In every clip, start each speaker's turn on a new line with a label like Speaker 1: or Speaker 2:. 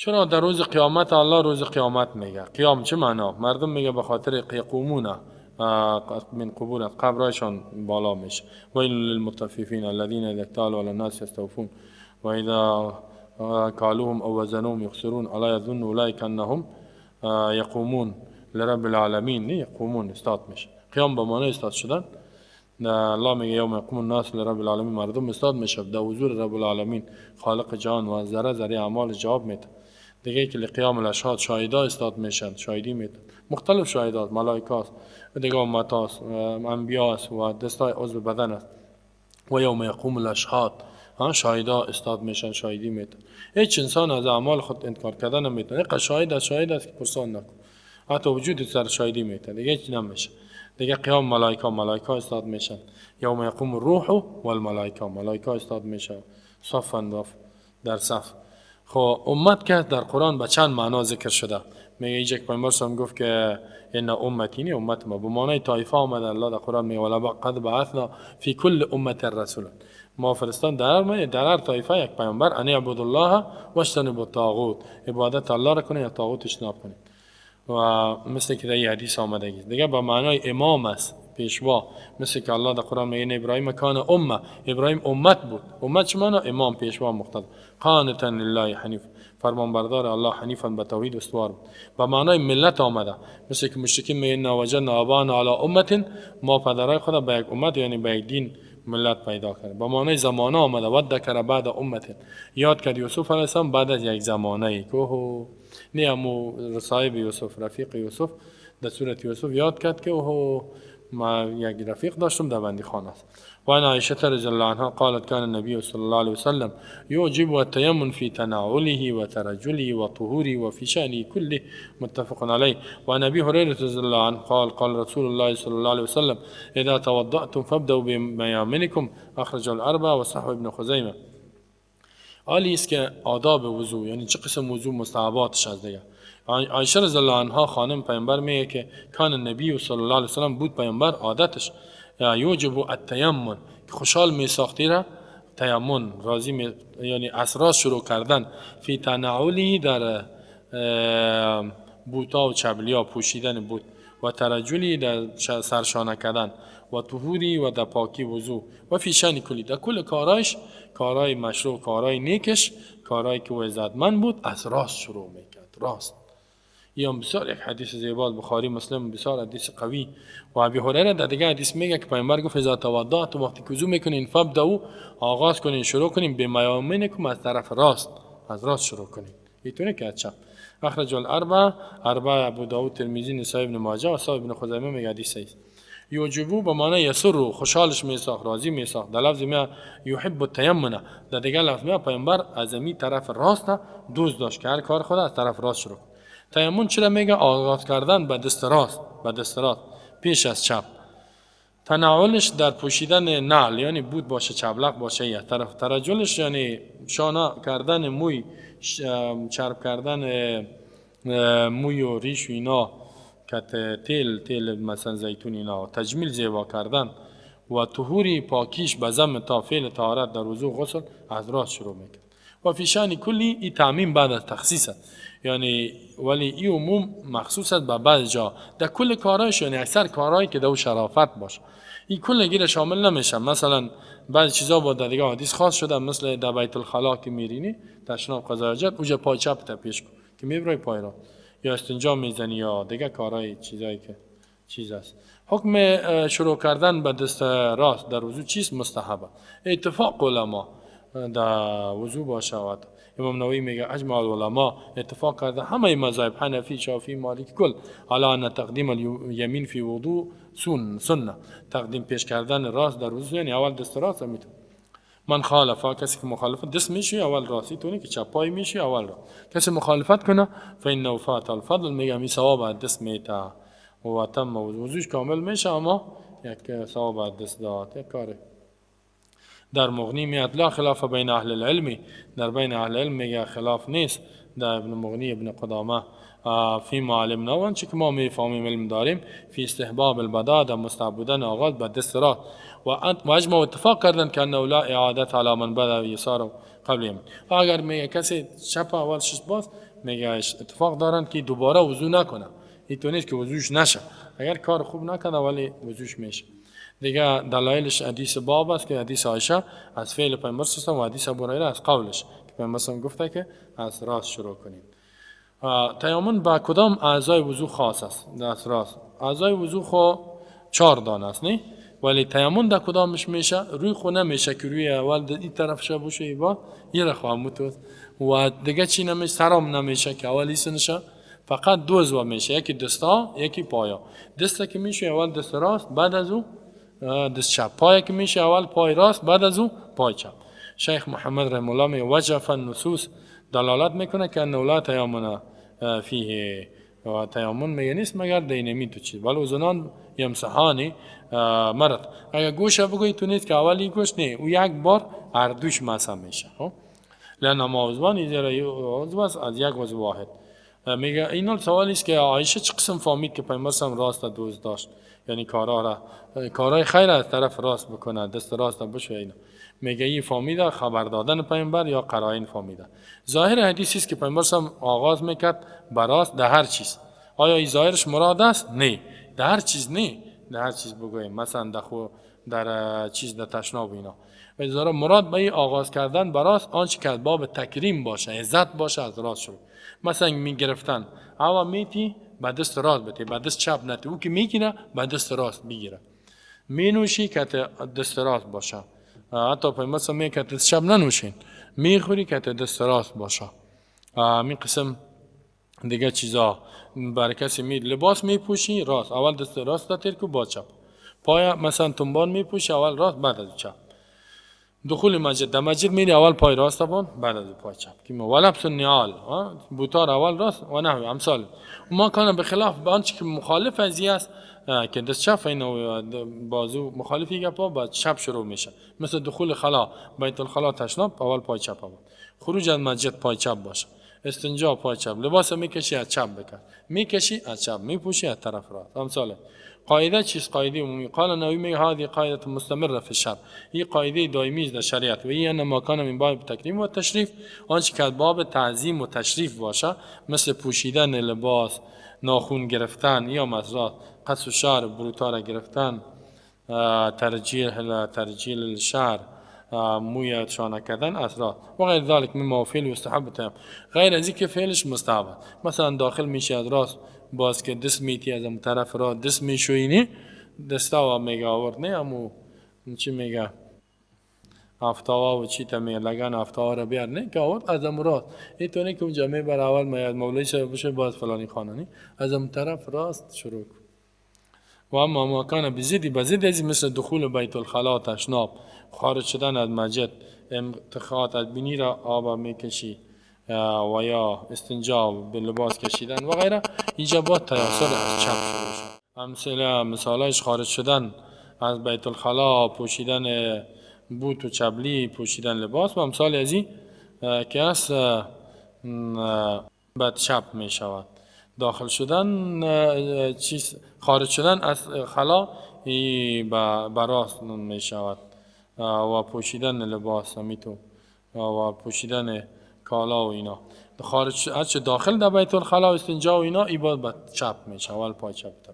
Speaker 1: چرا در روز قیامت الله روز قیامت میگه؟ قیام چه معنا؟ مردم میگه به خاطر یقومون من قبور، قبرشان بالا میشه. ویل للمطففین الذين اذا اكتالوا على الناس يستوفون واذا كالوهم او وزنوهم يخسرون الا يظن اولئك انهم یقومون لرب العالمین. نه یقومون استاد میشه. قیام به معنی استاد شدن. الله میگه یوم یقوم الناس لرب العالمین، مردم استاد میشه در حضور رب العالمین خالق جهان و ذره ذره اعمال جواب میده. دیگه که لقیام الاشهاد، شاهدا استاد میشن، شاهدی میدن، مختلف شاهدات، ملائکه است و دیگه امت است، انبیا است و دستای عضو بدن است. و یوم یقوم الاشهاد، ها شاهدا استاد میشن، شاهدی میدن. هیچ انسان از اعمال خود انکار کردن نمیتونه. اینقدر شاهد است، شاهد است که پرسان نکن، حتی وجود سر شاهدی میده، دیگه هیچ نمیشه. دیگه قیام ملائکه، ملائکه استاد میشن. یوم یقوم الروح والملائکه، ملائکه استاد میشن صفا در صف. خب امت که در قرآن به چند معنا ذکر شده. میگه اینجا که پیامبر صلی گفت که ان امتی، نه امت ما، به معنای طایفه آمده. الله در قرآن میگه ولقد بعثنا فی کل امة رسولا، ما فرستان در هر طایفه یک پیامبر، ان اعبدوا الله واجتنبوا الطاغوت، عبادت الله را کنید یا طاغوت اجتناب کنید. و مثل که در این حدیث آمده. دیگه به معنای امام است، پیشوا. مثل که الله در قرآن میگه ابراهیم کان امه، ابراهیم امت بود. امت چه معنا؟ امام، پیشوا، مقتدا. قانتا لله حنیف، فرمانبردار الله، حنیفا به توحید استوار بود. به معنای ملت آمده، مثل که مشرکین میگن انا وجدنا آباءنا علی امة، ما پدرای خود به یک امت، یعنی به یک دین، ملت پیدا کرد. به معنای زمانه آمده. وادکر بعد امة، یاد کرد یوسف علیه السلام بعد از یک زمانه ای که نه امو صاحب یوسف، رفیق یوسف، در سورت یوسف یاد کرد که اوه ما یک رفیق داشتم در بندی خانه است. وعن عائشة رضي الله عنها قالت كان النبي صلى الله عليه وسلم يعجبه التيمن في تنعله وترجله وطهوره وفي شأنه كله، متفق عليه. وعن أبي هريرة رضي الله عنه قال قال رسول الله صلى الله عليه وسلم إذا توضأتم فابدأوا بميامنكم، أخرجه الأربعة وصححه ابن خزيمة. حالی است که آداب وضو، یعنی چه قسم وضو مستحباتش از. دیگه عایشه رضی الله عنها خانم پیامبر میگه که کان النبی صلی الله علیه وسلم، بود پیامبر عادتش یعجبه التیمن، که خوشحال می ساختی را تیمن، راضی می، یعنی از راست شروع کردن، فی تنعله، در بوتا و چبلیا، پوشیدن بوت، و ترجله، در سرشانه کردن، و طهوره، و در پاکی وضو، و فی شأنه کله، در کل کارایش، کارای مشروع، کارای نیکش، کارایی که عزتمند بود، از راست شروع میکرد، راست. این بسیار یک حدیث زیبا، بخاری، مسلم، بسیار حدیث قوی. و ابی هریره در دیگه حدیث میگه که پیامبر گفت اذا توضأتم، وقتی که وضو میکنین، فابدؤوا، آغاز کنین، شروع کنین، بمیامنکم، از طرف راست، از راست شروع کنین، ایتونه که از چپ. اخرجه الاربعه، اربعه، ابو داود، ترمذی، نسائی، ابن ماجه و صححه ابن خزیمه. میگه حدیث صحیح. یعجبه به معنی یسره، خوشحالش میساخت، راضی میساخت. در لفظ می یحب التیمن، در دیگه لفظ می پیامبر از امی طرف راست دوست داشت که هر کار خود از طرف راست شروع. تیمن چرا میگه؟ آغاز کردن به دست راست، به دست راست پیش از چپ. تنعلش در پوشیدن نعل، یعنی بوت باشه، چبلق باشه یا طرف. ترجلش یعنی شانه کردن موی، چرب کردن موی و ریش و اینا که تیل مثلا زیتون اینا، تجمیل، زیبا کردن. و طهوری، پاکیش، به ضم طا، فعل طهارت در وضو، غسل از راست شروع میکرد. و فی شأنه کله، ای تعمیم بعد از تخصیص است، یعنی ولی ای عموم مخصوص است به بعض جا. در کل کارایش، یعنی اکثر کارهایی که در شرافت باشه، این کل گیره شامل نمیشه. مثلا بعضی چیزا با در دیگه حدیث خاص شده، مثل در بیت الخلا که میرینی تشناب، قضای حاجت، اوجا پای چپ تا پیش کن که میبرای پای را، یا استنجا میزنی یا دیگه کارهای چیزایی که چیز است. حکم شروع کردن به دست راست در وضو چیست؟ مستحبه، اتفاق علما در وضو باشه. امام نووی میگه اجمع العلماء، اتفاق کرده همه مذاهب، حنفی، شافعی، مالکی، کل، علی ان تقدیم الیمین فی وضوء سنه، تقدیم، پیش کردن راست در وضو، یعنی اول دست راست میتون. من خالف، کسی که مخالفت، دست میشی اول راستی تونی که چپ پای میشی اول را، کسی مخالفت کنه فانه فات الفضل، میگه می ثواب دست میته و تم وضوش کامل میشه، اما یک ثواب دست داد. یک کاره در مغنی میاد لا خلاف بین اهل العلم، در بین اهل علم میگه خلاف نیست، در ابن مغنی ابن قدامه، فی ما علمنا، و که ما میفهمیم، علم داریم، فی استحباب البداء، در مستحب بودن آغاز به دست راست. و اجمع، اتفاق کردن که انه لا اعادة علی من بدا یساره قبل یمینه. اگر میگه کسی چپ اول شش باز میگه اتفاق دارن که دوباره وضو نکنه، این تو نیست که وضوش نشه، اگر کار خوب نکنه ولی وضوش میشه. دیگه دلایلش حدیث باب است که حدیث عایشه از فعل پیامبر صلی و حدیث ابو هریره از قولش که پیامبر گفته که از راست شروع کنید. تیامن با کدام اعضای وضو خاص است؟ از راست. اعضای وضو خو 4 دانه است نه؟ ولی تیمم در کدامش میشه؟ روی خو نمیشه که روی اول این طرف شه باشه با یه رخ تو و دیگه چی نمیشه؟ سرام نمیشه که اول ایسه نشه. فقط دو عضو میشه، یکی دستا یکی پایا. دستا که میشه اول دست راست بعد از او دست چپ، پای که میشه اول پای راست بعد از او پای چپ. شیخ محمد رحمه الله می وجف النصوص دلالت میکنه که انه لا تیامن فیه، و تیامن میگه نیست مگر دینمی تو چیز، ولی اذنان یمسحانی مرد. اگر گوش بگویی تو نیست که اولی گوش نه، او یک بار هر دوش مسح میشه. خب لأن ما عضوان زیرا عضو است از یک عضو واحد. میگه این سوالی است که عایشه چه قسم فهمید که پیامبر هم راست دوست داشت، یعنی کارا را کارهای خیر از طرف راست بکنه، دست راست بشه. اینا میگه این فهمیده خبر دادن پیامبر یا قرائن فهمیده. ظاهر حدیث است که پیامبر هم آغاز میکرد بر راست در هر چیز. آیا این ظاهرش مراد است؟ نه، در هر چیز نه، در هر چیز بگوییم مثلا در خو در چیز در تشناب اینا. و ظاهر مراد به این آغاز کردن بر راست آنچه که از باب تکریم باشه، عزت باشه، از راست شروع. مثلا میگرفتن اول میتی با دست راست بتی، با دست چپ نتی، او که میگیره با دست راست بگیره. می نوشی که دست راست باشه، حتی پیامبر میگه که دست چپ ننوشین، میخوری که دست راست باشه. می قسم دیگه چیزا برای کسی می لباس میپوشی راست، اول دست راست تیر کو با چپ. پای مثلا تنبان میپوشی اول راست بعد از چپ. دخول مسجد، در مسجد میری اول پای راست بان بعد از پای چپ. که ولبس النعال، بوتار اول راست و نحو امثال. ما کان بخلاف به آنچه که مخالف از است که دست چپ اینو بازو مخالفی گپا با چپ شروع میشه. مثل دخول خلا، بیت الخلا تشناب اول پای چپ بود. خروج از مسجد پای چپ باشه. استنجا پای چپ، لباس میکشی از چپ بکن، میکشی از چپ، میپوشی از طرف راست. امثال قاعده چیست؟ قاعده عمومی. قال نووی میگه هذه قاعده مستمره فی الشرع، این قاعده دائمی است در شریعت. و این ما کان من باب تکریم و تشریف، آنچه که از باب تعظیم و تشریف باشه، مثل پوشیدن لباس، ناخون گرفتن یا مثلا قص و شعر بروتار گرفتن، ترجیل الشعر، موی شانه کردن اسرار و غیر ذلك مما فعل یستحب تمام. غیر از اینکه فعلش مستحب. مثلا داخل میشه از راست، باز که دست میتی از طرف راست دست میشوینی، دستا و میگه آورد نه امو چی میگه افتاوا و چی تا میگه لگن افتاوا رو بیار نه که آورد از ام راست. این تو نه که اونجا میبر اول میاد مولوی صاحب بشه باز فلانی خانانی از ام طرف راست شروع کن. و اما ما کان بزیدی بزید از مثل دخول بیت الخلا تشناب، خارج شدن از مسجد، امتخاط از بینی را آب میکشی و یا استنجا به لباس کشیدن و غیره، اینجا با تیاسر از چپ شروع شد. امثله مثالش خارج شدن از بیت الخلا، پوشیدن بوت و چبلی، پوشیدن لباس و امثال از این که از بعد چپ می شود. داخل شدن چیز خارج شدن از خلا به راست می شود و پوشیدن لباس همیتو و پوشیدن کالا و اینا. خارج هرچه داخل در بیت الخلا و استنجا و اینا ای باید به چپ میشه، اول پای چپ تم.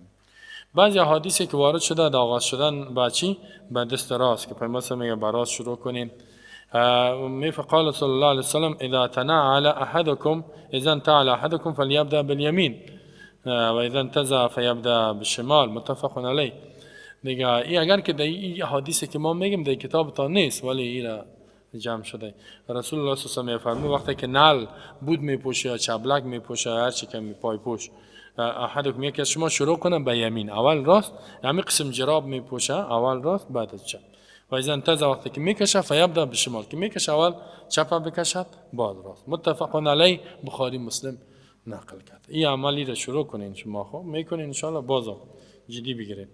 Speaker 1: بعضی احادیثی که وارد شده در آغاز شدن با چی؟ به دست راست که پیامبر میگه به راست شروع کنین. فقال صلی الله علیه وسلم اذا تنعل احدكم اذا انتعل احدكم فليبدا باليمين و اذا انتزع فيبدا بالشمال، متفق علیه. دیگه ای اگر که در این حدیثی که ما میگیم در کتاب تا نیست ولی ایرا جمع شده. رسول الله صلی الله علیه و فرمود وقتی که نعل بود میپوشه یا چبلک میپوشه هر چی که پای پوش، احدکم یکی از شما شروع کنه به یمین، اول راست، همین قسم جراب میپوشه اول راست بعد از چپ. و اذا انتزع وقتی که میکشه فیبدا بالشمال، که میکشه اول چپ بکشد بعد راست. متفق علیه، بخاری مسلم نقل کرد. این عملی را شروع کنین شما، خب میکنین ان شاء الله بازم جدی بگیرین.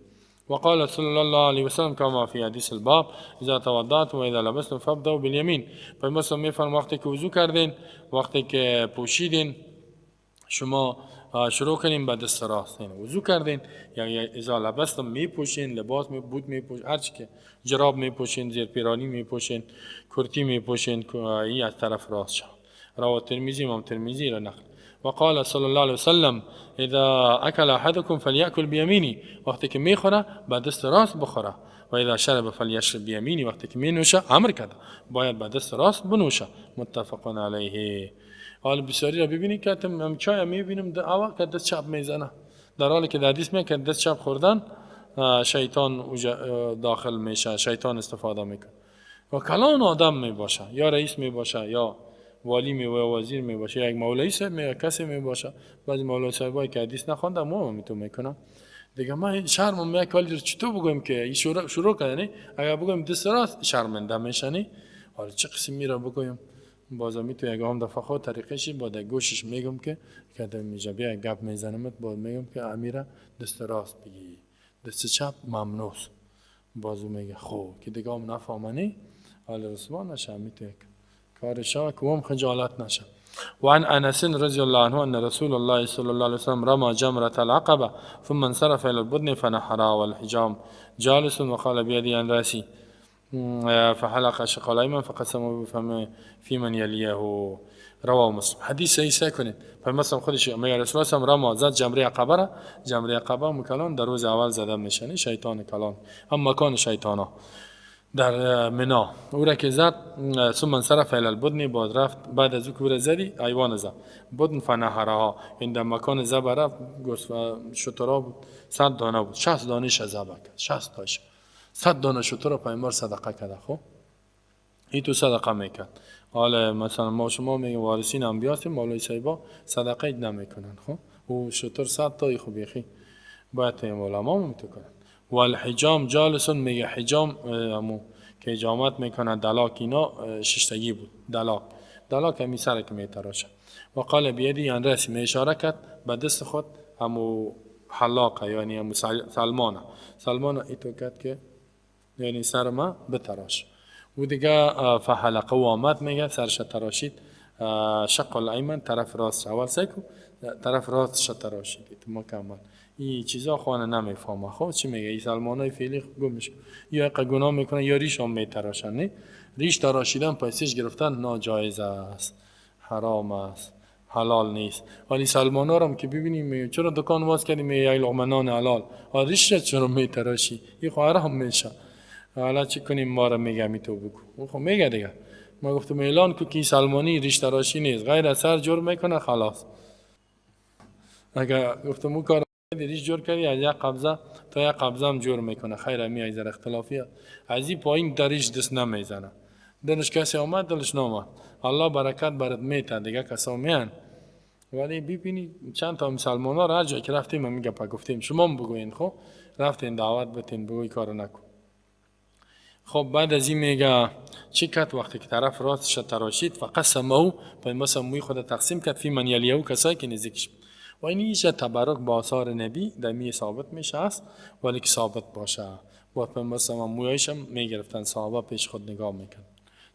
Speaker 1: وقال صلى الله عليه وسلم كما في حديث الباب اذا توضأتم واذا لبستم فابدأوا باليمين. پیامبر میفرم وقتی که وضو کردین، وقتی که پوشیدین، شما شروع کنین به دست راست. یعنی وضو کردین یا اذا لبستم میپوشین، لباس می بود میپوش، هر چی که جراب میپوشین، زیر پیرانی میپوشین، کرتی میپوشین، این از طرف راست شد. رواه ترمذی، امام ترمذی را نقل. وقال صلی الله علیه وسلم اذا اکل احدكم فلیأکل بیمینی، وقتی که میخوره با دست راست بخوره. و اذا شرب فلیشرب بیمینی، وقتی که مینوشه امر کرده باید با دست راست بنوشه. متفق علیه. حالا بسیاری را ببینید که هم چای میبینم اول که دست چپ میزنه، در حالی که در حدیث میگه که دست چپ خوردن شیطان داخل میشه، شیطان استفاده میکنه. و کلان آدم میباشه، یا رئیس میباشه، یا والی می و وزیر می باشه، یک مولوی صاحب می کسی می باشه. بعضی مولوی صاحبای که حدیث نخوانده ما هم تو میکنم دیگه. ما شرم می کالی رو چطور بگویم که این شروع کنه؟ اگر بگویم دست راست شرمنده میشنی. حالا چه قسم میره بگویم؟ بازم می تو یک هم دفعه خود طریقش با در گوشش میگم که میجا بیا گپ میزنمت، باز میگم که امیره دست راست بگی، دست چپ ممنوع. بازو میگه خب که دیگه هم نفهمنی. حالا رسوا نشه، می تو یک کارشا که هم خجالت نشه. وعن انس رضي الله عنه ان رسول الله صلى الله عليه وسلم رمى جمرة العقبة ثم انصرف الى البدن فنحرها والحجام جالس وقال بيدي عن راسي فحلق شق الايمن فقسمه في من يليه. رواه مسلم. حدیث صحیح کنید. مثلا خودش میگه رسول الله رمى زد جمره عقبه را. جمره عقبه مکلان در روز اول زده میشنی شیطان کلان، هم مکان شیطانا در منا. او را که زد ثم انصرف الى البدن، باز رفت بعد از او که او را زدی ایوان زد بدن فنحرها، این در مکان ذبح رفت، شترا بود 100 دانه بود، 60 دانش ذبح کرد، 60 تاش 100 دانه شتر پیامبر صدقه کرده. خب این تو صدقه میکرد. حالا مثلا ما شما میگیم وارثین انبیا هستیم، مولوی صاحبا صدقه نمیکنن. خب او شتر 100 تای خوب یخی باید علما هم تو کنن. والحجام جالس، میگه حجام همو که حجامت میکنه دلاک اینا ششتگی بود. دلاک دلاک همی سر که میتراشه. و قال بیدی یعنی رسی، می اشاره کرد به دست خود همو حلاقه، یعنی همو سلمانه، سلمانه ایتو کرد که یعنی سر ما بتراش. و دیگه فحلقه و آمد میگه سرش تراشید شق الایمن طرف راست، اول سیکو طرف راست تراشید ایتو مکمل. این چیزا خانه نمیفهمه. خب چی میگه؟ این سلمانای فعلی گمش یا یک گناه میکنه یا ریش هم میتراشن. نه ریش تراشیدن پیسش گرفتن ناجایز است، حرام است، حلال نیست. ولی سلمانا رو هم که ببینیم میگه چرا دکان باز کردی؟ میگه یک لقمه نان حلال. ریش چرا میتراشی؟ این خب حرام میشه. حالا چی کنیم؟ ما رو میگه می تو بگو. خب میگه دیگه. ما گفتم اعلان کو که سلمانی ریش تراشی نیست، غیر از سر جور میکنه خلاص. اگه گفتم او کار ریش جور کردی از یک قبضه تا یک قبضه هم جور میکنه، خیر می از اختلافی از این پایین دریش دست نمیزنه. دلش کسی آمد دلش نامد، الله برکت برات میته دیگه کسا میان. ولی ببینی چند تا مسلمان ها را هر جای که رفتیم میگه پا گفتیم شما هم بگوین، خب رفتین دعوت بتین بگوی کارو نکن. خب بعد از این میگه چی کرد؟ وقتی که طرف راستش تراشید فقسمه او، مثلا موی خود تقسیم کرد فی من یلیه، کسایی که نزدیکش. و این ایشه تبرک با آثار نبی در می ثابت میشه است، ولی که ثابت باشه. باید مثلا مویایش هم میگرفتن صحابه پیش خود نگاه میکرد،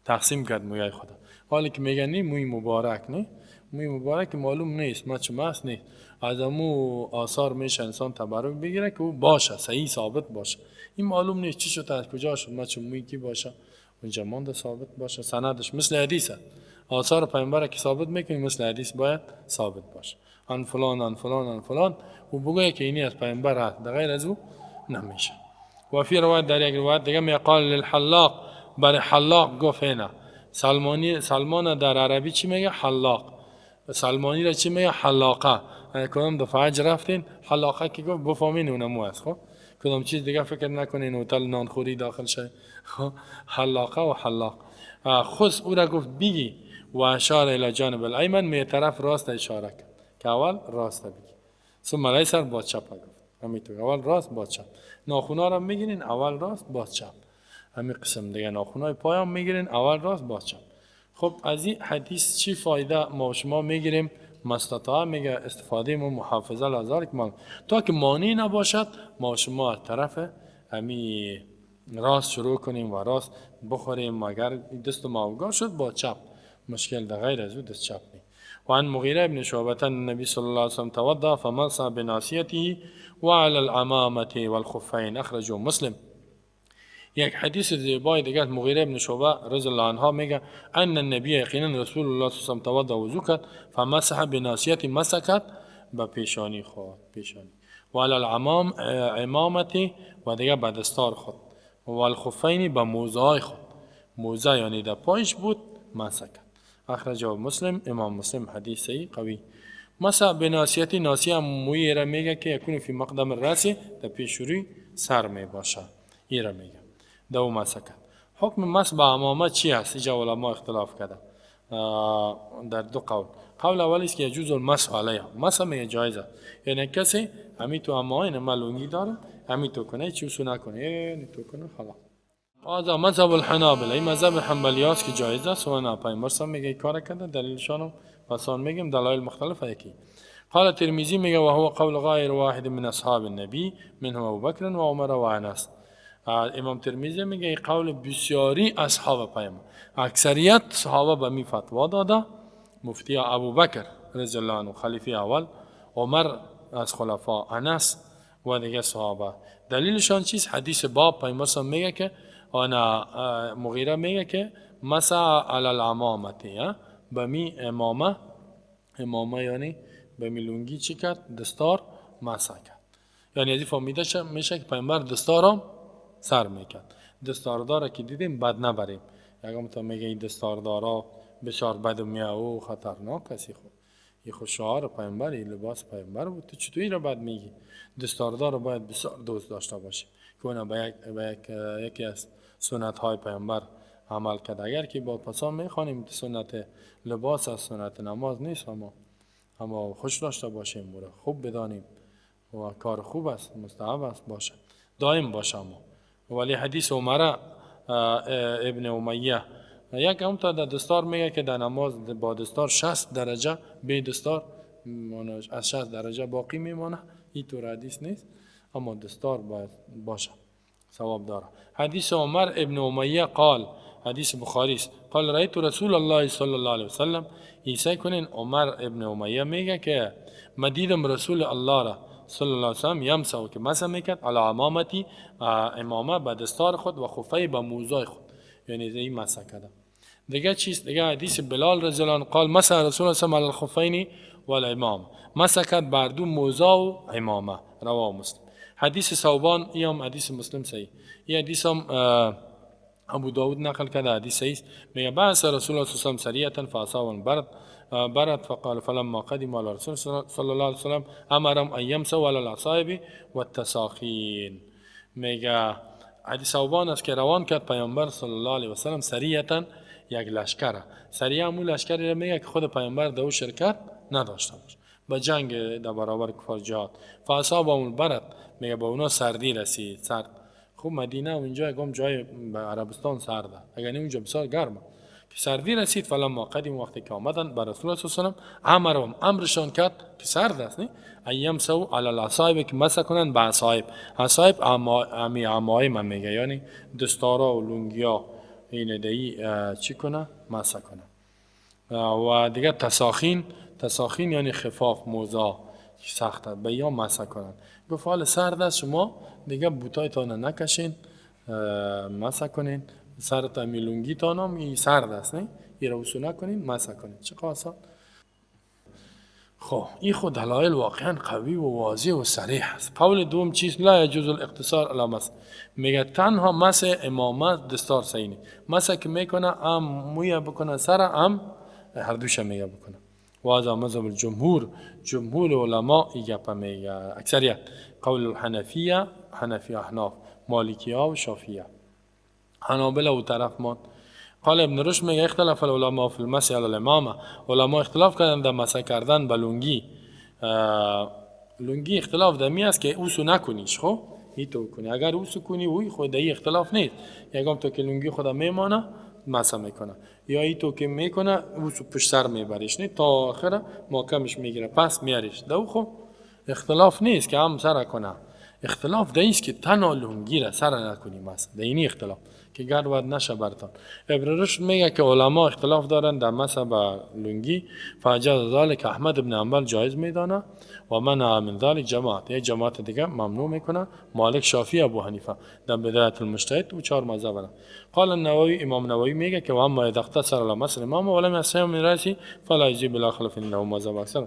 Speaker 1: تقسیم کرد مویای خود. حالی که میگن نی موی مبارک، نه موی مبارک معلوم نیست، ما چه مس نیست، از امو آثار میشه انسان تبرک بگیره که او باشه، صحیح ثابت باشه. این معلوم نیست چی شد از کجا شد، ما چه موی کی باشه اونجا مانده ثابت باشه، سندش مثل حدیثه. آثار پیامبر که ثابت میکنی مثل حدیث باید ثابت باشه. ان فلان ان فلان ان فلان و بگویه که اینی از پیامبر هست، در غیر از او نمیشه. و فی روایت در یک روایت دیگه می قال للحلاق، برای حلاق گفت اینا سلمانی، سلمان در عربی چی میگه؟ حلاق. سلمانی را چی میگه؟ حلاقه. کدام دفعه حج رفتین حلاقه که گفت بفهمین اونمو است. خب کدام چیز دیگه فکر نکنین هتل نانخوری داخل شه. خب حلاقه و حلاق خص او را گفت بگی و اشار الی جانب الایمن، می طرف راست اشاره کرد که اول راست بگی، ثم الیسر با چپ گفت. همینطور اول راست با چپ. ناخونا را میگیرین اول راست با چپ، همین قسم دیگه ناخونای پایان میگیرین اول راست با چپ. خب از این حدیث چی فایده ما شما میگیریم؟ مستطاع میگه استفاده ما محافظه لذالک مال تا که مانع نباشد ما شما از طرف همی راست شروع کنیم و راست بخوریم، اگر دست ما شد با چپ مشکل ده، غیر از او دست چپ نی. وعن مغيرة بن شعبة النبي صلى الله عليه وسلم توضأ فمسح بناصيته وعلى العمامة والخفين، أخرجه مسلم. یک حدیث زیبای دیگه مغیره ابن شعبه رضی الله عنها میگه ان النبی یقینا رسول الله صلی الله علیه و سلم توضا وضو کرد فمسح بناصیت مسح کرد به پیشانی خود پیشانی و علی العمام عمامتی و دیگه به دستار خود و الخفین به موزه خود موزه یعنی در پایش بود مسح کرد. اخرجه مسلم امام مسلم حدیث صحیح قوی. مسح بناصیتی ناصیه موی را میگه که یکون فی مقدم الراس در پیش روی سر می باشه ای را میگه دو مسح کرد. حکم مسح به عمامه چی است؟ اینجا علما اختلاف کرده در دو قول. قول اول است که یجوز المسح علیها مسح میگه جایز است یعنی کسی همی تو عمامه اینه من لونگی دارم همی تو کنه چی وسو نکنه یعنی تو کنه خلاص. هذا مذهب الحنابلة این مذهب حنبلی است که جایز است و نه پیامبر میگه کار کرده دلیلشان پسان میگیم دلایل مختلف یکی. قال ترمذی میگه و هو قول غیر واحد من اصحاب النبی منهم ابو بکر و عمر و انس. امام ترمذی میگه قول بسیاری اصحاب پیامبر اکثریت صحابه به می فتوا داده. مفتی ابو بکر رضی الله عنه خلیفه اول، عمر از خلفا، انس و دیگه صحابه. دلیلشان چیست؟ حدیث باب پیامبر میگه که انا مغیره میگه که مسح علی العمامه به می امامه امامه یعنی به می لونگی چی کرد؟ دستار مسح کرد. یعنی از این فهمیده میشه که پیامبر دستارم سر میکرد. دستاردار که دیدیم بد نبریم. یکم تا میگه این دستاردارا بسیار بد میه او خطرناک کسی خود این خود شعار پیامبر این لباس پیامبر بود تو چطوری را بد میگی؟ دستاردار باید بسیار دوست داشته باشه که اون به یکی از سنت های پیامبر عمل کرد. اگر که با پسان میخوانیم سنت لباس از سنت نماز نیست، اما خوش داشته باشیم برو خوب بدانیم و کار خوب است مستحب است باشه دائم باشه. اما ولی حدیث عمر ابن امیه یک هم تا در دستار میگه که در نماز با دستار 60 درجه به دستار از 60 درجه باقی میمانه. این طور حدیث نیست اما دستار باید باشه ثواب داره. حدیث عمر ابن امیه قال حدیث بخاری است قال رأیت رسول الله صلی الله علیه وسلم. ایسا کنین عمر ابن امیه میگه که ما دیدم رسول الله را صلی الله علیه وسلم یمسح که مسح میکرد علی عمامتی امامه به دستار خود و خفه به موزای خود یعنی این مسح کرده. دیگه چیست؟ دیگه حدیث بلال رضی الله عنه قال مسح رسول الله صلی الله علیه و علی الخفین والامام مسح کرد بر دو موزا و امامه رواه مسلم. حدیث ثوبان این هم حدیث مسلم صحیح. این حدیث هم ابو داود نقل کرده حدیث صحیح. میگه بعث رسول الله صلی الله علیه و سریعا فاصاب البرد برد فقال فلما قدم على رسول صلی الله علیه و سلم امرهم ان يمسوا على العصائب والتساخین. میگه حدیث ثوبان است که روان کرد پیامبر صلی الله علیه و سلم سریعا یک لشکر. سریع همون لشکری را میگه که خود پیامبر در او شرکت نداشته باشه با جنگ در برابر کفار جهاد. فاصابهم البرد میگه با اونا سردی رسید سرد. خب مدینه اونجا یکم جای عربستان سرده اگر نه اونجا بسیار گرمه که سردی رسید. فلما قدیم وقتی که آمدن بر رسول الله صلی الله علیه و امرهم امرشان کرد که سرد است نه ایمسوا علی العصائب که مسح کنن به عصائب. عصائب امی عمایم میگه یعنی دستارا و لونگیا این دی چی کنه مسح کنه. و دیگه تساخین تساخین یعنی خفاف موزا سخت به یا مسح کنن. گفت حال سرد است شما دیگه بوتایتان نکشین مسح کنین سرتا میلونگی تانم این سرد است نه این رو نکنین مسح کنین. چه آسان. خب این خود دلایل واقعا قوی و واضح و صریح است. قول دوم چیز لا یجوز الاقتصار علی مسح. میگه تنها مسح امامه دستار صحیح نیست. مسح که میکنه ام موی بکنه سر ام هر دوش میگه بکنه. و هذا مذهب الجمهور جمهور علما ای گپ میگه اکثریت. قول الحنفیه حنفی احناف مالکیه و شافعیه حنابله و طرف مان. قال ابن رشد میگه اختلاف العلماء فی المسح علی الامامه. علما اختلاف کردن در مسح کردن به لونگی. لونگی اختلاف دمی است که اوسو نکنیش خب هیتو کنی اگر اوسو کنی اوی خود ای اختلاف نیست. یکم تو که لونگی خدا میمانه مسح میکنه یا ای تو که میکنه اوسو پشت سر میبریش نه تا آخر محکمش میگیره پس میاریش دو خب اختلاف نیست که هم سر کنه. اختلاف ده است که تنها لونگی را سر نکنی مسح ده اینی اختلاف که گرد نشه برتان. ابن رشد میگه که علما اختلاف دارن در مسح به لنگی. فاجاز ذلك احمد بن حنبل جایز میدانه و منع من ذلك جماعت، یک جماعت دیگه ممنوع میکنه، مالک، شافعی، ابو حنیفه در بدایت المجتهد و چهار مذهب. قال النووی، امام نووی میگه که و اما اذا اقتصر على مسح الامامه ولم يمسح من راسه فلا يجزي بلا خلاف انه مذهب اکثر.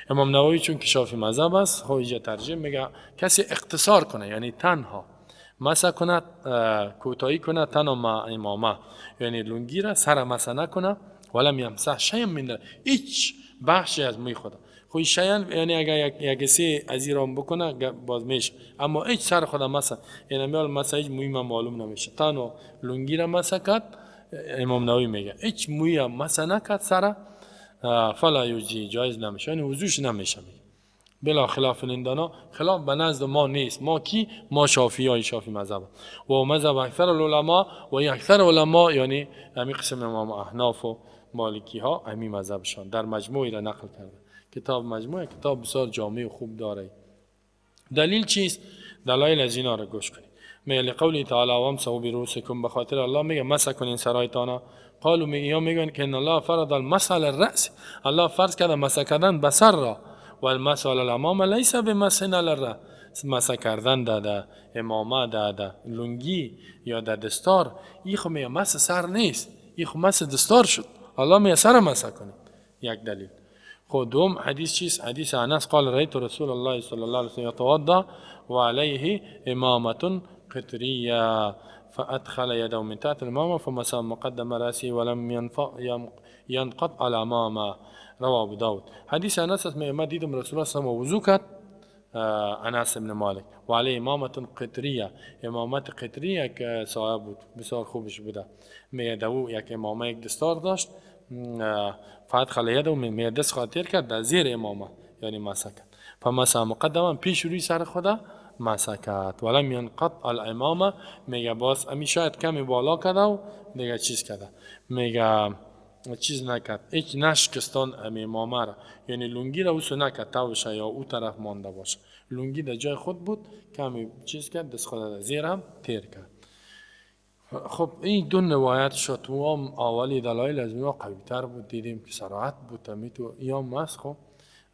Speaker 1: امام نووی چون که شافعی مذهب است، خب اینجا ترجیح میگه کسی اقتصار کنه، یعنی تنها مسح کنه، کوتاهی کنه تنها ما امامه، یعنی لنگی را سر مسح نکنه، ولم يمسح شيئا من، هیچ بخشی از موی خود. خو شيئا یعنی اگر یک سی از ایران بکنه باز میشه، اما هیچ سر خود مسح، یعنی میال مسح هیچ موی ما معلوم نمیشه، تنها لنگی را مسح کرد. امام نووی میگه هیچ موی مسح نکرد سر، فلا يجزي، جایز نمیشه، یعنی وضوش نمیشه. بلا خلاف عندنا، خلاف به نزد ما نیست. ما کی؟ ما شافعی های شافعی مذهب و مذهب اکثر العلماء و اکثر علما، یعنی همی قسم امام احناف و مالکی ها همی مذهبشان در مجموعی را نقل کرده. کتاب مجموعه کتاب بسیار جامع و خوب داره. دلیل چیست؟ دلایل از اینا را گوش کنید. میگه لقوله تعالی وامسحوا برؤوسکم، به خاطر الله میگه مسح کنین سرایتانا. قالوا، میگه یا میگن که ان الله فرض المسح على الراس، الله فرض کرده مسح کردن به سر را، والمسح على العمامه ليس بمسح على الراس. مسح کردن ده امامه، ده لنگی یا ده دستار، ای خو میگه مسح سر نیست، ای خو مسح دستار شد. الله میگه سر مسح کنید. یک دلیل. خب دوم حدیث چیست؟ حدیث انس قال رأيت رسول الله صلى الله عليه وسلم يتوضا وعليه عمامة قطرية فأدخل يده من تحت العمامة فمسح مقدم رأسه ولم ينقض العمامة، رواه ابو داود. حدیث انس است، ما دیدم رسول الله صلی الله علیه و وضو کرد، انس بن مالک، و علیه عمامة قطریه، امامت قطریه که صاحب بود بسیار خوبش بوده. میگه دو یک امامه یک دستار داشت، فادخل یده، میگه دست خاطر کرد در زیر امامه، یعنی مسح کرد، فمسح مقدما، پیش روی سر خدا مسح کرد، ولم ينقض العمامة. میگه باز امی شاید کمی بالا کرده و دیگه چیز کرده، میگه چیز نکرد، هیچ نشکستان امی امامه را، یعنی لنگی را اوسو نکرد توشه یا او طرف مانده باشه، لنگی در جای خود بود، کمی چیز کرد، دست خود در زیر هم تیر کرد. خب این دو روایت شد و هم اولی دلایل از اینا قوی تر بود، دیدیم که صراحت بود تو یا مس. خب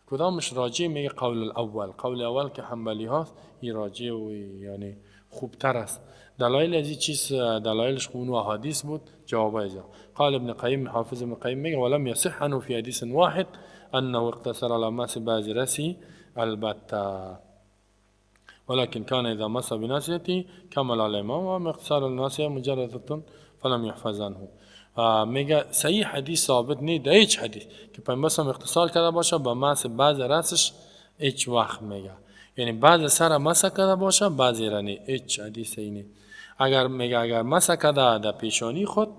Speaker 1: کدامش راجع؟ میگه قول الاول، قول اول که حنبلی هاست، این راجع و یعنی خوبتر است. دلایل از این چیز دلایلش خون و احادیث بود. جواب ازا قال ابن قیم، حافظ ابن قیم میگه ولم يصح عنه في حديث واحد انه اقتصر على مسح بعض رأسه البتة، ولكن كان إذا مسح بناصيته كمل على العمامة، وأما اقتصار الناصية مجردة فلم يحفظ عنه. میگه صحیح حدیث ثابت نیست در هیچ حدیث که پیامبر اقتصار کرده باشه به مسح بعض رأسش هیچ وقت. میگه یعنی بعض سر مسح کرده باشه، بعضی را نه، هیچ حدیث اینه. اگر میگه اگر مسح کرده در پیشانی خود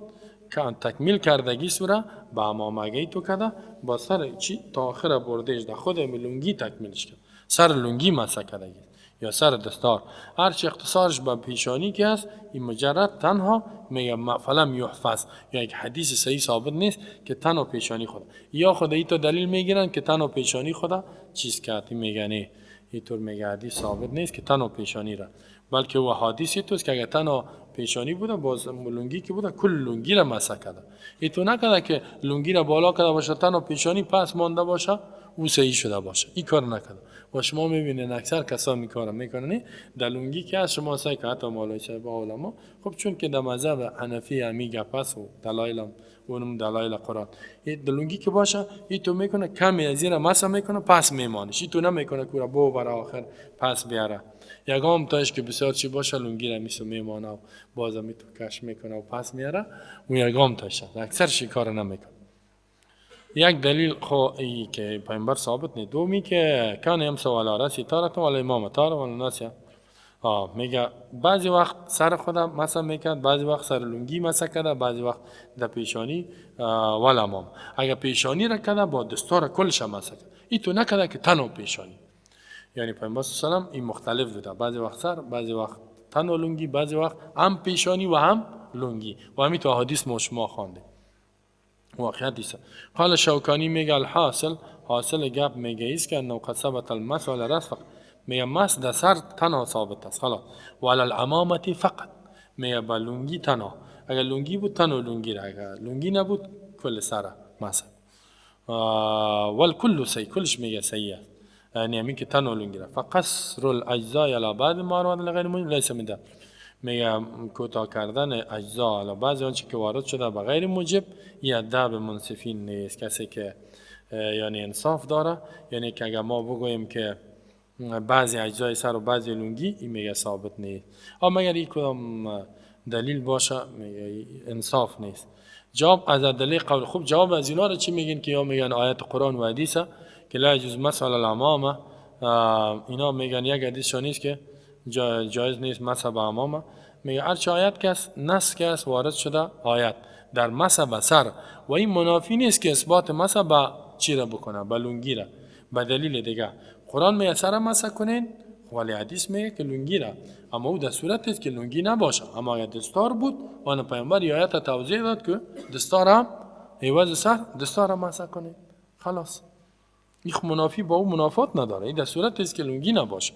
Speaker 1: که تکمیل کردگی سوره با امامگی تو کرده، با سر چی تا آخر بردش، در خود لنگی تکمیلش کرد، سر لنگی مسح کردگی یا سر دستار، هرچی اختصارش به پیشانی که است، این مجرد تنها میگه فلم يحفظ، یا یک حدیث صحیح ثابت نیست که تنها پیشانی خود یا خود ای تو دلیل میگیرن که تنها پیشانی خدا چیز کرد. میگه نه، اینطور میگه حدیث ثابت نیست که تنها پیشانی را، بلکه او حدیثی توست که اگر تنها پیشانی بوده، باز لنگی که بوده کل لنگی را مسح کرده. ایتو نکرده که لنگی را بالا کرده باشه، تنها پیشانی پس مانده باشه، او صحیح شده باشه، این کار نکرده. و شما میبینید اکثر کسا می کار میکنن در لنگی که از شما سعی که حتی مولوی صاحب علما. خب چون که در مذهب حنفی همی گپ است و دلایل هم اونم دلایل قرآن، این لنگی که باشه این تو میکنه کمی از این مسح میکنه پس میمانش، این تو نمیکنه که بو برای آخر پس بیاره. یگام تاش که بسیار چی باشه لنگی را میسو میمانه و بازم می تو کش میکنه و پس میاره، اون یگام تاش اکثر شکار نمیکنه. یک دلیل خو ای که پیامبر ثابت نی. دومی که كان يمسح على رأسه تارة وعلى العمامة تارة وعلى الناصية. میگه بعضی وقت سر خودم مسح میکرد، بعضی وقت سر لنگی مسح کرده، بعضی وقت در پیشانی والعمامة. اگر پیشانی را کرده با دستار کلش مسح کرده، ای تو نکرده که تنها پیشانی، یعنی پیامبر صلی الله این مختلف بوده، بعضی وقت سر، بعضی وقت تنها لنگی، بعضی وقت هم پیشانی و هم لنگی، و همین تو حدیث ما شما خوانده واقعیت است. قال شوکانی میگه الحاصل، حاصل گپ میگه است که انه قد ثبت المسح على الراس فقط، میگه مسح در سر تنها ثابت است خلاص، و علی العمامة فقط. میگه با لونگی تنها، اگر لونگی بود تنها لونگی را، اگر لونگی نبود کل سر مسح. والکل صحیح، کلش میگه صحیح است، یعنی همین که تنها لونگی را. فقصر الاجزاء علی بعض ما ورد لغیر موجب لیس من ده. میگه کوتاه کردن اجزا علی بعضی آنچه که وارد شده به غیر موجب یا دب منصفین نیست. کسی که یعنی انصاف داره، یعنی که اگر ما بگوییم که بعضی اجزای سر و بعضی لونگی، این میگه ثابت نیست. اما اگر این کدام دلیل باشه میگه انصاف نیست. جواب از دلیل قول. خوب جواب از اینا رو چی میگن که یا میگن آیت قرآن و حدیث که لا یجوز مسح علی العمامه، اینا میگن یک حدیث نیست که جایز نیست مسح به عمامه. میگه هرچه آیت کس نص کس وارد شده آیت در مسح به سر، و این منافی نیست که اثبات مسح به چی را بکنه، به لونگی را. به دلیل دیگه قرآن میگه سر مسح کنین، ولی حدیث میگه که لونگی را، اما او در صورت است که لونگی نباشه. اما اگر دستار بود، آن پیامبر آیت توضیح داد که دستار هم عوض سر دستار هم مسح کنین، خلاص. این منافی با او منافات نداره، این در صورت است که لونگی نباشه.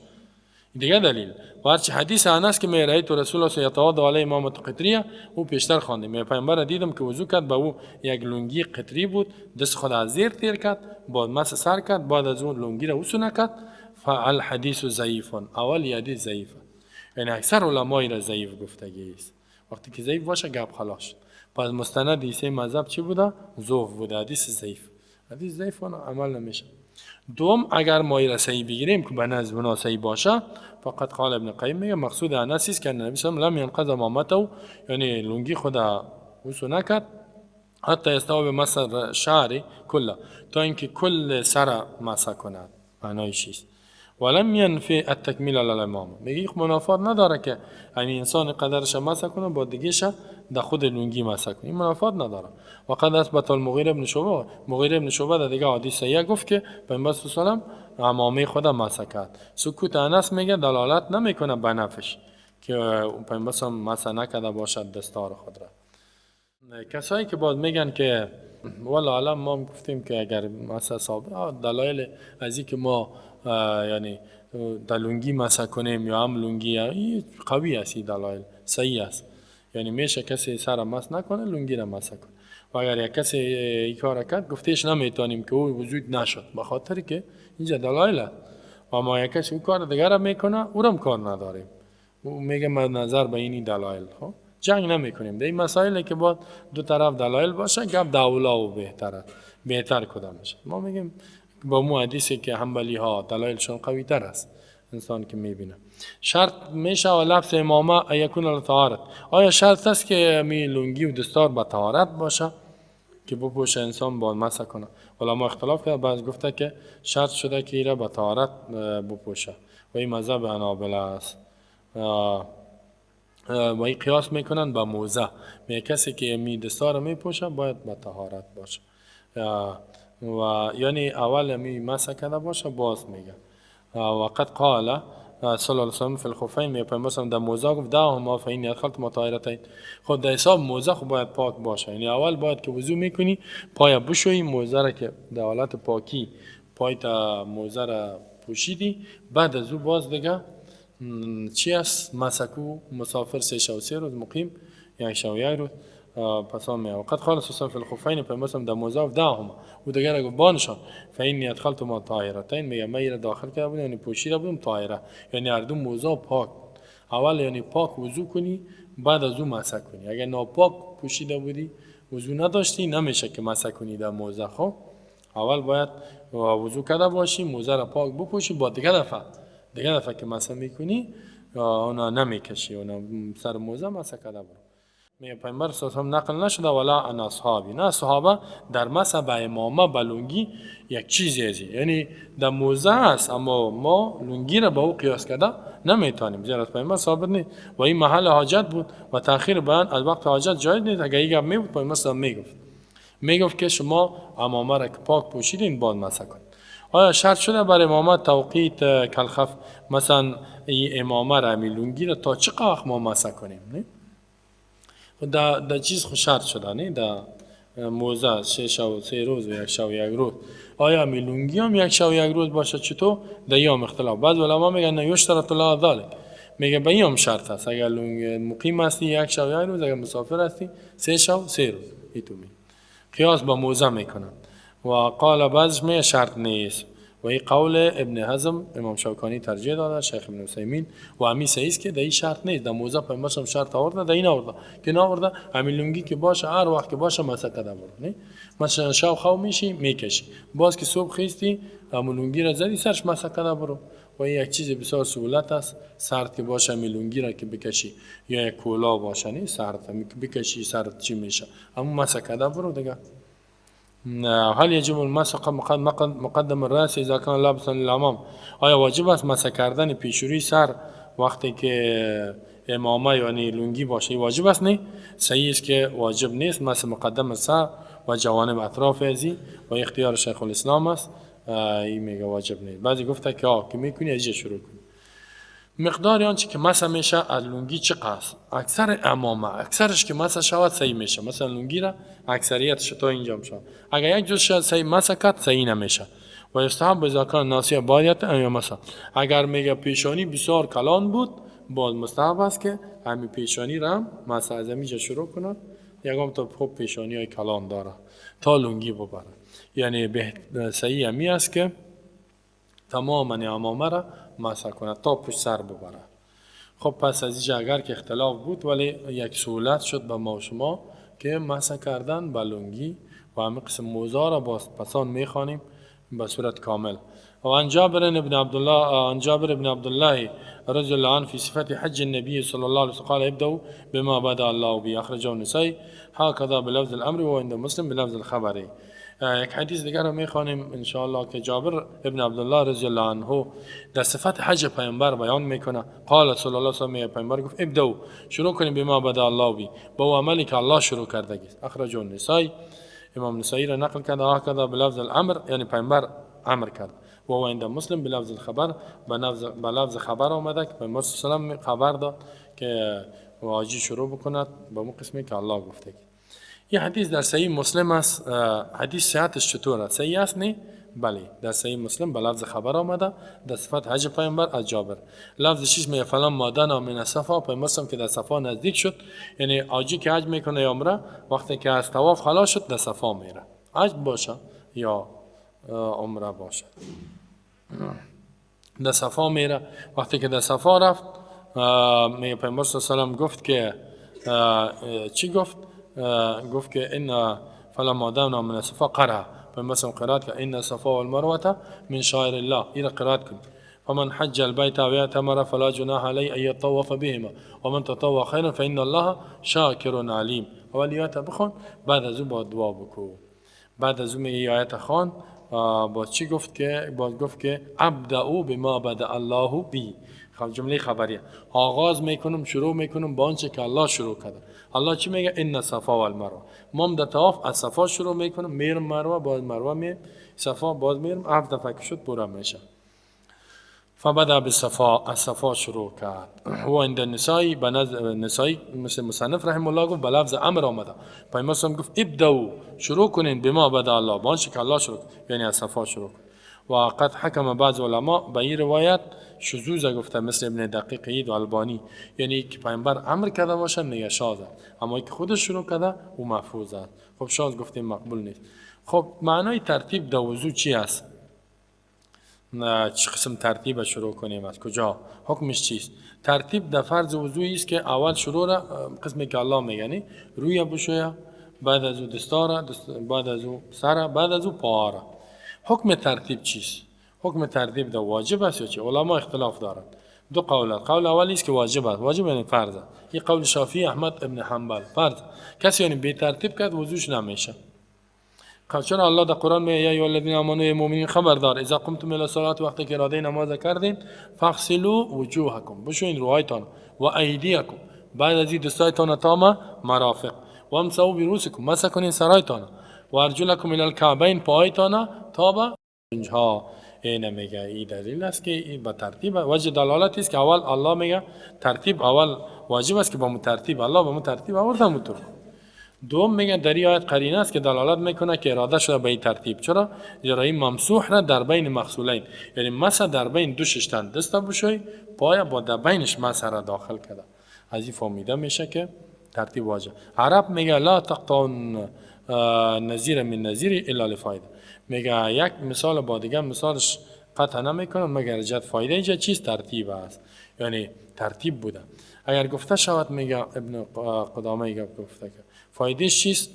Speaker 1: دیگه دلیل و هرچی حدیث انس که می رأیت رسول الله یتواضع علیه عمامة قطریه، او پیشتر خواندیم. می پیامبر دیدم که وضو کرد، با او یک لونگی قطری بود، دست خود از زیر تیر کرد، بعد مسح سر کرد، بعد از اون لونگی را وسو نکرد. فالحدیث ضعیف، اول حدیث ضعیفه، یعنی اکثر علمای را ضعیف گفتگی است. وقتی که ضعیف باشه گپ خلاص شد. پس مستند عیسی مذهب چی بوده؟ ضعف بوده، حدیث ضعیف. حدیث ضعیف عمل نمیشه. دوم اگر ما را صحیح بگیریم که به نزد اونا صحیح باشه، فقط قال ابن قیم میگه مقصود انس است که نبی صلی الله علیه و لم ینقض عمامته، یعنی لونگی خود وسو نکرد حتی یستوی مسح شعر کله، تا اینکه کل سر مسح کند. معنایش چیست؟ ولم ینفی التکمیل علی العمامه. میگه منافات نداره که یعنی انسان قدرش مسح کنه با دیگهش در خود لونگی مسح کنه، این منافات نداره. و قد اثبت المغیره بن شعبه، مغیره بن شعبه در دیگه حدیث صحیح گفت که پیامبر صلی الله علیه و عمامه خود مسح کرد. سکوت انس میگه دلالت نمیکنه به نفش که پیامبر صلی الله علیه و مسح نکرده باشد دستار خود را. کسایی که باز میگن که والله عالم، ما گفتیم که اگر مسح ثابت دلایل از این که ما یعنی در لونگی مسح کنیم یا هم لونگی قوی است، این دلایل صحیح است. یعنی میشه کسی سر مسح نکنه لونگی را مسح کنه. و اگر یک کسی این کار کرد گفتهش نمیتونیم که او وجود نشد، به خاطر که اینجا دلایل است. و ما یک کسی او کار دیگر را میکنه او را کار نداریم، او میگه من نظر به این دلایل خب جنگ نمیکنیم. در این مسائل که با دو طرف دلایل باشه گپ دولا و بهتره، بهتر کدام میشه. ما میگیم با مو حدیثی که حنبلی ها دلایلشون قوی تر است. انسان که میبینه شرط میشه و لبس عمامه یکون طهارت. آیا شرط است که می لونگی و دستار با طهارت باشه که بپوشه انسان با مسح کنه؟ علما اختلاف کرد، بعض گفته که شرط شده که ایره با طهارت بپوشه و این مذهب حنابله است. و این قیاس میکنن با موزه، می کسی که می دستار میپوشه باید با طهارت باشه و یعنی اول می مسح کرده باشه باز میگه. وقد قال صلی الله علیه وسلم فی الخفین، می پیامبر در موزه گفت دعهما فانی ادخلتهما طاهرتین. خود در حساب موزه خب باید پاک باشه، یعنی اول باید که وضو میکنی پای بشویی موزه را که در حالت پاکی پای تا موزه را پوشیدی، بعد از او باز دیگه چی است؟ مسکو مسافر 3 شب و 3 روز، مقیم 1 شب و 1 روز. پس هم میگه وقد قال صلی الله علیه و فی الخفین، پیامبر در موزه گفت دعهما، او دیگه را گفت بانشان فانی ادخلتهما طاهرتین، میگه من ایره داخل کرده بودم یعنی پوشیده بودم طاهره، یعنی هر دو موزه پاک. اول یعنی پاک وضو کنی بعد از او مسح کنی. اگر ناپاک پوشیده بودی وضو نداشتی نمیشه که مسح کنی در موزه. خب اول باید وضو کرده باشی، موزه را پاک بپوشی، با دیگه دفعه که مسح میکنی اونا نمیکشی، اونا سر موزه مسح کرده برو. میگه پیامبر صلی الله علیه و نقل نشده ولا عن اصحابی، نه صحابه در مسح به عمامه به لونگی یک چیزی ازی، یعنی در موزه است اما ما لونگی را با او قیاس کرده نمیتونیم، زیرا از پیامبر ثابت نیست و این محل حاجت بود و تاخیر بیان از وقت حاجت جایز نیست. اگر این گپ میبود پیامبر صلی الله علیه و میگفت که شما عمامه را که پاک پوشیدین بعد مسح کنید. آیا شرط شده برای عمامه توقیت کلخف، مثلا این عمامه را می لونگی را تا چه وقت ما مسح کنیم؟ نه دا چیز خو شرط شده، نه دا موزه 6 شب و 3 روز و 1 شب و 1 روز. آیا می لونگی هم 1 شب و 1 روز باشه؟ چطور؟ در یام اختلاف. بعض علما میگن نه یشترط له ذلک، میگه به این هم شرط است. اگر مقیم هستی یک شب یک روز، اگر مسافر هستی 3 شب 3 روز. ایتو می قیاس با موزه میکنن. و قال بعضش میگه شرط نیست. و این قول ابن حزم امام شوکانی ترجیح داده، شیخ ابن عثیمین و امی صحیح است که در این شرط نیست. در موزه پیامبر شرط آورده، در این آورده که نآورده. همین لنگی که باشه هر وقت که باشه مسح کده برو، نه مثلا شب خو میشی میکشی، باز که صبح خیستی همون لنگی را زدی سرش مسح کده برو. و این یک چیز بسیار سهولت است. سرد که باشه همین لنگی را که بکشی یا یک کولا باشه، نه سرد همی که بکشی سرد چی میشه، همون مسح کده برو دیگه. هل يجب المسح مقدم الراس اذا كان لابسا للعمامه؟ آیا واجب است مسح کردن پیشوری سر وقتی که عمامه یعنی لنگی باشه؟ واجب است؟ نه، صحیح است که واجب نیست مسح مقدم سر و جوانب اطراف ازی و اختیار شیخ الاسلام است. این میگه واجب نیست. بعضی گفته که آه که میکنی از شروع کنی. مقدار آنچه که مسح میشه از لنگی چقدر است؟ اکثر عمامه اکثرش که مسح شود صحیح میشه. مثلا لنگی را اکثریتش تا اینجا میشه، اگر یک جزء صحیح مسح کرد صحیح نمیشه. و یستحب اذا کان ناصیه بادیة ان یمسح. اگر میگه پیشانی بسیار کلان بود، باز مستحب است که همین پیشانی را هم مسح از اینجا شروع کنه. یکم تا خوب پیشانی های کلان داره تا لنگی ببره. یعنی به صحیح همی است که تماما عمامه را مسح کنه تا پشت سر ببره. خب پس از اینجا اگر که اختلاف بود ولی یک سهولت شد به ما و شما که مسح کردن به لنگی و همه قسم موضوع را باز پسان میخوانیم به صورت کامل. وعن جابر بن عبد الله عن جابر بن عبد الله رضي الله عنه في صفة حج النبي صلى الله عليه وسلم قال ابدأوا بما بدأ الله به، أخرجه النسائي هكذا بلفظ الأمر وعند مسلم بلفظ الخبر. یک حدیث دیگر رو میخوانیم انشاءالله که جابر ابن عبدالله رضی الله عنه در صفت حج پیامبر بیان میکنه. قال صلی الله علیه و سلم، پیامبر گفت ابدأوا، شروع کنیم، بما بدأ الله به، با عملی که الله شروع کرده است. اخرجه النسائی، امام نسائی را نقل کرده، هكذا بلفظ الامر، یعنی پیامبر امر کرد. و هو عند مسلم بلفظ الخبر، به لفظ خبر آمده که پیامبر صلی الله علیه و خبر داد که حاجی شروع بکند به اون قسمی که الله گفته. این حدیث در صحیح مسلم است. حدیث صحتش چطور است؟ صحیح است نه؟ بله، در صحیح مسلم به لفظ خبر آمده در صفت حج پیامبر از جابر. لفظ شش میگه فلما دنا من الصفا، پیامبر که در صفا نزدیک شد، یعنی حاجی که حج میکنه یا عمره، وقتی که از طواف خلاص شد در صفا میره، حج باشه یا عمره باشه، در صفا میره. وقتی که در صفا رفت میگه پیامبر صلی الله علیه و گفت که چی گفت؟ گفت که ان فلما دنا من الصفا قرأ، پیامبر قرات که ان الصفا والمروه من شعائر الله، این قرات کن. فمن حج البيت او اعتمر فلا جناح عليه ان يطوف بهما ومن تطوع خيرا فان الله شاکر علیم. اول آیت بخون، بعد از او با دعا بکو. بعد از او میگه آیت خوان، با چی گفت که باز گفت که ابدأ بما بدأ الله به. خب جمله خبریه، آغاز میکنم، شروع میکنم با آنچه که الله شروع کرده. الله چی میگه؟ ان الصفا والمروه. ما هم در طواف از صفا شروع میکنم، میرم مروه، باز مروه می صفا، باز میرم، 7 دفعه که شد پورا میشه. فبدأ بالصفا، از صفا شروع کرد. و عند النسائی، به نزد نسائی مثل مصنف رحمه الله گفت به لفظ امر آمده. پیامبر گفت ابدأوا، شروع کنین، بما بدأ الله، با آنچه که الله شروع کرد، یعنی از صفا شروع کرد. و قد حکم بعض علما به این روایت شذوذ گفته، مثل ابن دقیق عید و البانی، یعنی که پیامبر امر کرده باشه میگه شاذ، اما که خودش شروع کرده او محفوظ است. خب شاذ گفتیم مقبول نیست. خب معنای ترتیب در وضو چی است؟ چه قسم ترتیب شروع کنیم، از کجا، حکمش چیست؟ ترتیب در فرض وضوئی است که اول شروع را قسمی که الله میگه، یعنی روی بشویه، بعد از او دستاره، بعد از او سر، بعد از او پاها. حکم ترتیب چیست؟ حکم ترتیب در واجب است یا چی؟ علما اختلاف دارند، دو قول. قول اول است که واجب است، واجب یعنی فرض است. این قول شافعی، احمد ابن حنبل، فرض. کسی یعنی بی ترتیب کرد وضوش نمیشه. چرا الله در قرآن میگه یا ایها الذین آمنوا، مؤمنین خبردار، اذا قمتم الى الصلاه، وقتی که اراده نماز کردین، فاغسلوا وجوهکم، بشوین روهایتان، و ایدیکم، بعد از این دستایتان تا مرافق، وامسحوا برؤوسکم، مسح کنین سرایتان، و ارجلکم الی الکعبین، پایتان تا به اینجا. این میگه این دلیل است که این به ترتیب وجه دلالت است که اول الله میگه ترتیب اول واجب است که با ترتیب الله با ترتیب آورده موتور. دوم میگن در این آیت قرینه است که دلالت میکنه که اراده شده به این ترتیب. چرا؟ زیرا این ممسوح را در بین مغسولین، یعنی مسح در بین دو ششتن، دست بشوی پای با در بینش مسح را داخل کرده. از این فهمیده میشه که ترتیب واجب. عرب میگه لا تقطع نظیر من نظیر الا لفایده، میگه یک مثال با دیگه مثالش قطع نمیکنه مگر جد فایده. اینجا چیز ترتیب است، یعنی ترتیب بوده. اگر گفته شود، میگه ابن قدامه گفته که فایده چیست؟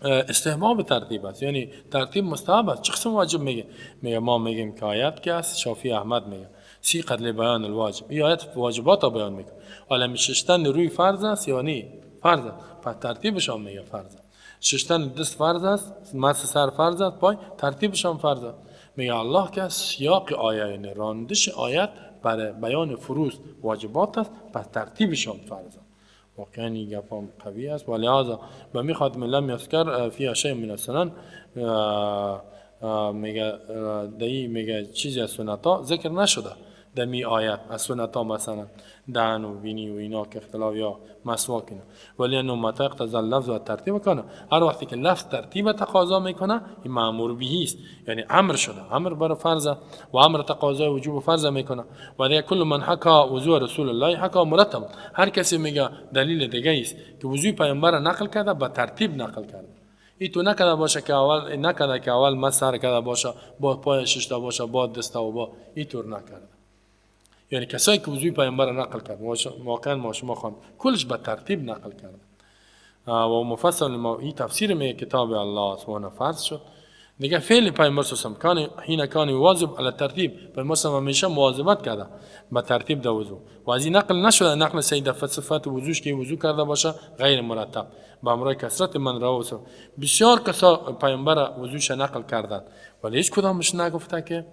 Speaker 1: استحباب ترتیب است، یعنی ترتیب مستحب است. چه قسم واجب؟ میگه ما میگیم که آیت که است، شافعی احمد میگه سیقت لبیان الواجب، این آیت واجبات بیان میکنه. حالا ششتن روی فرض است یا نی؟ فرض است، پس ترتیبش هم میگه فرض است. ششتن دست فرض است، مسح سر فرض است، پای ترتیبش هم فرض است. میگه الله که سیاق آیه، یعنی راندش آیت برای بیان فروض واجبات است، پس ترتیبش هم فرض است. واقعا این گپ هم قوی است. و لهذا به میخواد من لم یذکر فیها شیء من السنن، میگه دی میگه چیزی از سنت ها ذکر نشده در می آیت از سنت ها، مثلا دهن و بینی و اینا که اختلاف یا مسواک اینا. ولی انه متى اقتضى اللفظ و ترتیب کنه، هر وقتی که لفظ ترتیب تقاضا میکنه این مامور بهی است، یعنی امر شده، امر بر فرض و امر تقاضای وجوب فرض میکنه. و دیگه کل من حکا وضوء رسول الله حکا مرتب، هر کسی میگه دلیل دیگه است که وضوء پیامبر نقل کرده، به ترتیب نقل کرده. ای تو نکرده باشه که اول نکرده که اول مسح کرده باشه، با پای ششته باشه، با دسته و با اینطور نکرده. یعنی کسایی که وضوی پیامبر نقل کرد، واقعا ما شما خواند کلش به ترتیب نقل کرد و مفصل ما این تفسیر می کتاب الله سبحانه فرض شد. دیگه فعل پیامبر صلی کان حين کان یواظب علی ترتیب، پیامبر صلی همیشه مواظبت کرده به ترتیب در وضو و از این نقل نشده نقل سید صفات وضوش که وضو کرده باشه غیر مرتب به امرای کثرت من رو. بسیار کسا پیامبر وضوش نقل کردن ولی هیچ کدامش نگفته که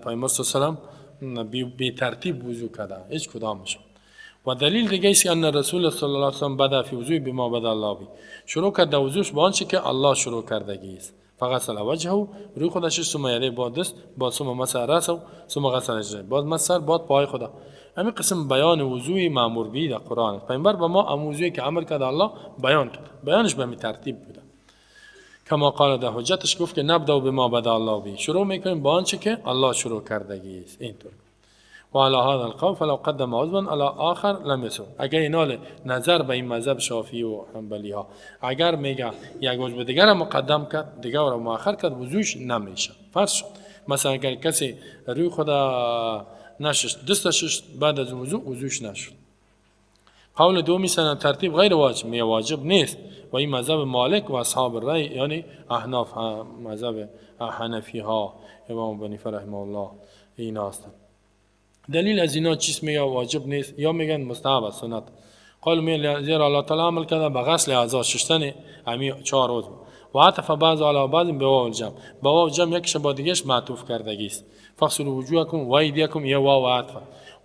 Speaker 1: پیامبر صلی الله علیه و بی ترتیب وضو کرده، هیچ کدامشون. و دلیل دیگه است ان رسول صلی الله علیه و سلم بدا فی وضوء بما بدا الله به، شروع کرد وضوش با آنچه که الله شروع کردگی است. فغسل وجهه، روی خودش، ثم یده، با دست، با ثم مسح راسه، ثم غسل رجليه، بعد مسح، بعد پای خدا. همین قسم بیان وضوء مامور به در قرآن. پیامبر به ما ام وضوئی که امر کرد الله بیان کرد، بیانش به می ترتیب بوده. کما قال، در حجتش گفت که نبدا بما بدا الله به، شروع میکنیم با آنچه که الله شروع کردگی است. اینطور و على هذا القول فلو قدم عضوا على آخر لم یسع. اگر اینال نظر به این مذهب شافعی و حنبلی ها، اگر میگه یک عضو دیگر مقدم کرد دیگر رو مؤخر کرد، وضوش نمیشه. فرض شد مثلا اگر کسی روی خود نشست، دست شست، بعد از وضو وضوش نشد. قول دومی سنن ترتیب غیر واجب، می واجب نیست و این مذهب مالک و اصحاب الرأی، یعنی احناف، مذهب حنفی ها، امام ابو حنیفه رحمه الله اینا هستند. دلیل از اینا چیز؟ میگه واجب نیست یا میگن مستحب است، سنت. قال می زیرا الله تعالی عمل کرده به غسل اعضا، شستن امی چهار عضو و عطف بعض علی بعض به واو الجمع، با واو جمع یکش با دیگهش معطوف کردگی است. فاغسلوا وجوهکم و ایدیکم، یا واو عطف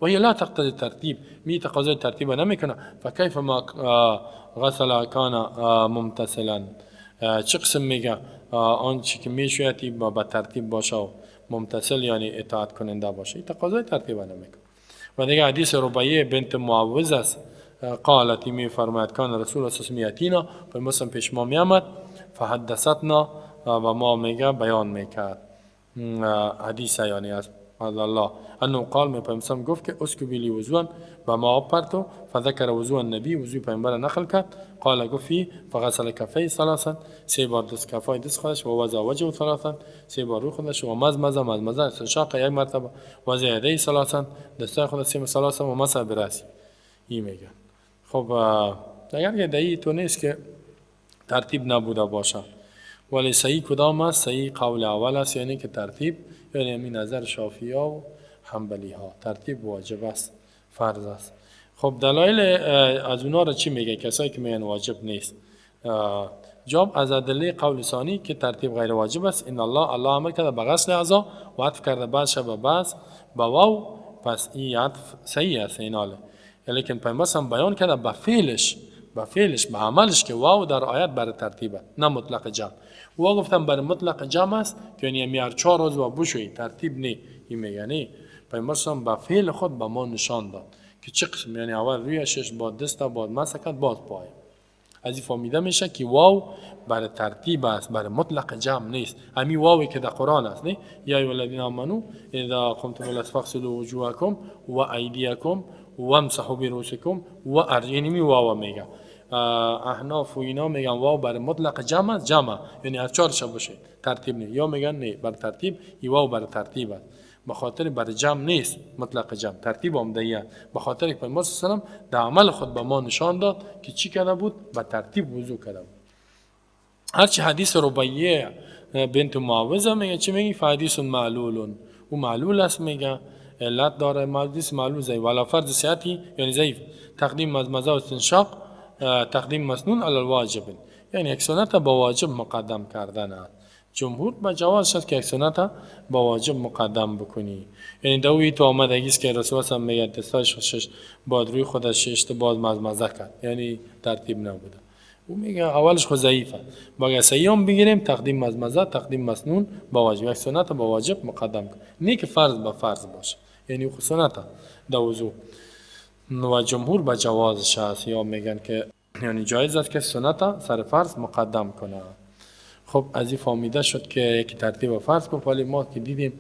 Speaker 1: و هي لا تقتضي الترتیب، می تقاضای ترتیب نمیکنه. فکیف ما غسل کان ممتثلا، چه قسم میگه آنچه که میشوید با ترتیب باشه و ممتثل یعنی اطاعت کننده باشه، این تقاضای ترتیب نمیکنه. و دیگه حدیث ربیعه بنت معوذ است، قالت، می فرماید کان رسول الله صلی الله علیه و یاتینا، پیامبر پیش ما می آمد، فحدثتنا، و ما میگه بیان میکرد حدیث، یعنی از الله انه قال، می پیامبر گفت که اسکبی لی وضوءا، و ما آب پرتو. فذکر وضوء النبی، وضوء پیامبر نقل کرد. قال، گفت فغسل کفیه ثلاثا، سه بار دست کفای دست خودش، و وضع وجهه ثلاثا، سه بار رو خودش، و مضمض، مضمضه استنشاق یک مرتبه، وضع یدیه ثلاثا، دستای خود سه ثلاثا، و مسح برأسه. این میگن خب اگر که دایی تو نیست که ترتیب نبوده باشه، ولی صحیح کدام است؟ صحیح قول اول است، یعنی که ترتیب، یعنی همین نظر شافعی ها و حنبلی ها، ترتیب واجب است، فرض است. خب دلایل از اونا را چی میگه کسایی که میگن واجب نیست؟ جواب از ادله قول ثانی که ترتیب غیر واجب است، ان الله، الله امر کرده به غسل اعضا و عطف کرده بعض به بعض با واو، پس این عطف صحیح است ایناله. لیکن پیامبر هم بیان کرده به فعلش، به فعلش، به عملش که واو در آیت بر ترتیب، نه مطلق جمع. و گفتم بر مطلق جمع است که یعنی میار چهار عضو بشوی، ترتیب نی. این میگه پیامبر به فعل خود به ما نشان داد که چه قسم، یعنی اول روی شش، با دست، بعد مسح کرد، بعد پای. از این فهمیده میشه که واو بر ترتیب است، بر مطلق جمع نیست. همین واوی که در قرآن است، نه؟ یا ایها الذین آمنوا اذا قمتم الى الصلاه فاغسلوا وجوهکم و ایدیکم وامسحوا برؤوسکم و ارجلکم، یعنی می واو میگه. احناف و اینا میگن واو بر مطلق جمع است، جمع یعنی هر چهار شب باشه ترتیب نه، یا میگن نه بر ترتیب، ای واو بر ترتیب است، به خاطر بر جمع نیست، مطلق جمع ترتیب آمده. به خاطر که پیامبر صلی الله علیه و سلم در عمل خود به ما نشان داد که چی کرده بود، به ترتیب وضو کرده بود. هرچی حدیث ربیع بنت معاوضه میگه چی میگه؟ فحدیث معلول، او معلول است، میگه علت داره، حدیث معلول ضعیف، ولی فرض صحتی یعنی ضعیف، تقدیم مضمضه و استنشاق تقدیم مسنون علی الواجب، یعنی یک سنت با واجب مقدم کردن است. جمهور به جواز شد که یک سنت با واجب مقدم بکنی، یعنی دوی تو آمدگی است که رسول الله میگه دستاش شش بعد روی خودش شش بعد مضمضه کرد، یعنی ترتیب نبوده. او میگه اولش خود ضعیفه، با اگه صحیح هم بگیریم تقدیم مضمضه تقدیم مسنون با واجب، یک سنت با واجب مقدم کن، نه که فرض با فرض باشه، یعنی خود سنت در وضو. و جمهور به جوازش است، یا میگن که یعنی جایز است که سنت سر فرض مقدم کنه. خب از این فهمیده شد که یکی ترتیب فرض کن، ولی ما که دیدیم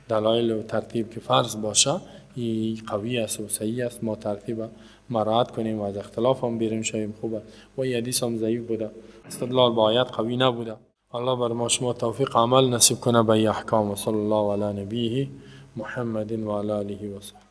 Speaker 1: دلایل و ترتیب که فرض باشه این قوی است و صحیح است، ما ترتیب مراعات کنیم و از اختلاف هم بیرون شویم خوب است. و این حدیث هم ضعیف بوده، استدلال با آیت قوی نبوده. الله بر ما شما توفیق عمل نصیب کنه به احکام. و صلی الله علی نبیه محمد و علی آله و صحبه.